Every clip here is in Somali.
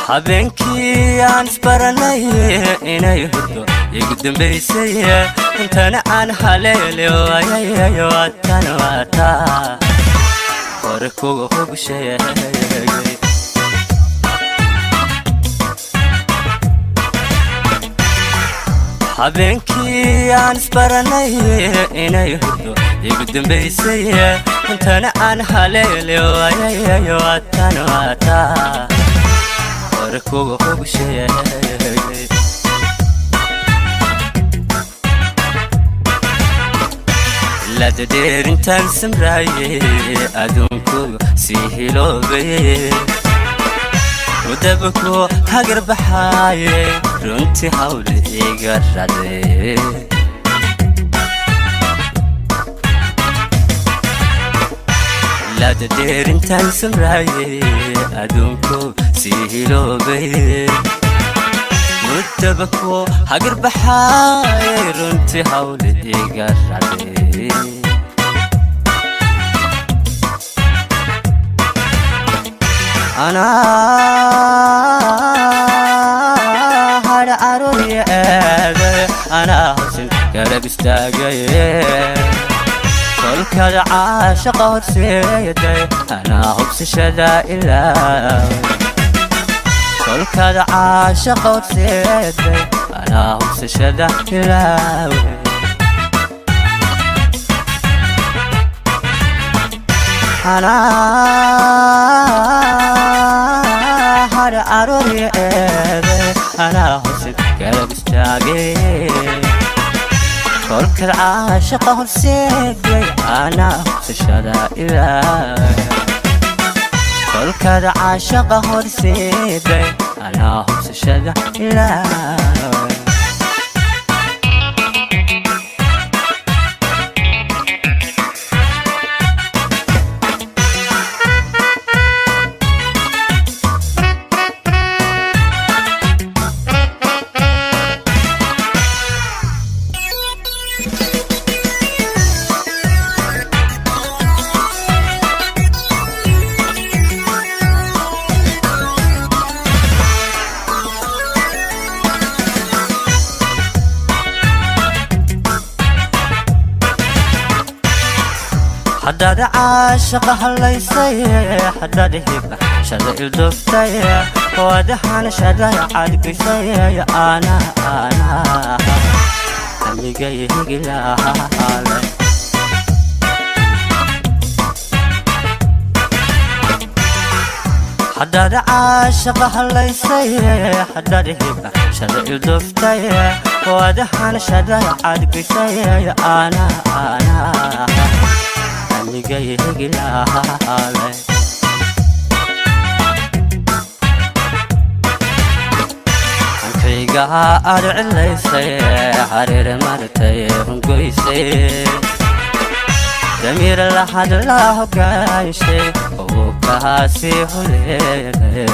Habeenkii aan isbaranay inay hurdo igu dambaysay, intana aan haleele waayay. Waatan waata hore kuga hub sheegay. Habeenkii aan isbaranay inay hurdo igu dambaysay, intana aan haleele waayay. Waatan waata hore kuga hub sheegay. Ladadheerintaan samraaye aduunkuga sii hiloobay, mudaba ku hagar baxaaye, runtii hawle iga raday. Ladadheerintaan samraaye aduunku sii hiloobay, mudaba ku hagar baxaaye, runtii hawle iga raday. Anaa hadha aroorya aaday, anaa hubsin garab istaagay kolkada caashaqa horseeday, anaa hubsashada ilaa kolkada caashaqa horseeday, anaa hubsashada ilaawe. Anaa hadha aroorya eeday, anaa hubsin garab istaagay kolkad caashaqa horseeday, anaa hubsashada ilaa kolkad caashaqa horseeday, anaa hubsashada ilaa. Haddaad caashaqa hallaysay, haddaad hiba shada ilduftay, wadahan shada cadgisay, ana ana amigay higilaale. Haddaad caashaqa hallaysay, haddaad hiba shada ilduftay, wadahan shada cadgisay, ana ana amigay higilaale. Ankayga aad cilaysay, xariir martay, hungoysay, damiir lahad la hogaanshay uu kaasi huleele.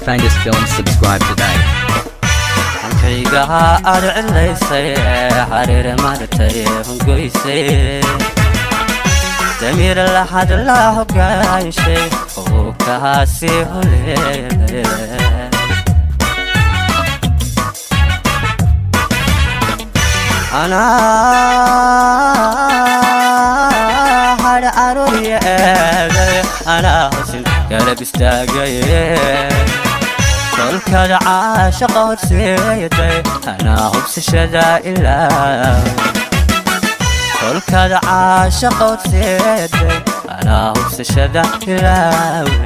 Fangus Films, subscribe today. Ankayga aad cilaysay, xariir martay, hungoysay, damiir lahad la hogaanshay uu kaasi huleele. Anaa hadha aroorya aaday, anaa hubsin garab istaagay kolkada caashaqa horseeday, anaa hubsashada ilaa kolkada caashaqa horseeday, anaa hubsashada ilaawe.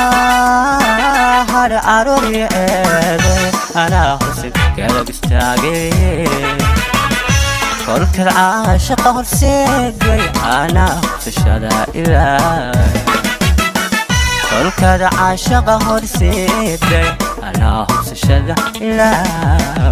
Anaa hadha aroorya eeday, anaa hubsin garab istaagay kolkad caashaqa horseeday, anaa hubsashada ilaa kolkad caashaqa horseeday, anaa hubsashada ilaa.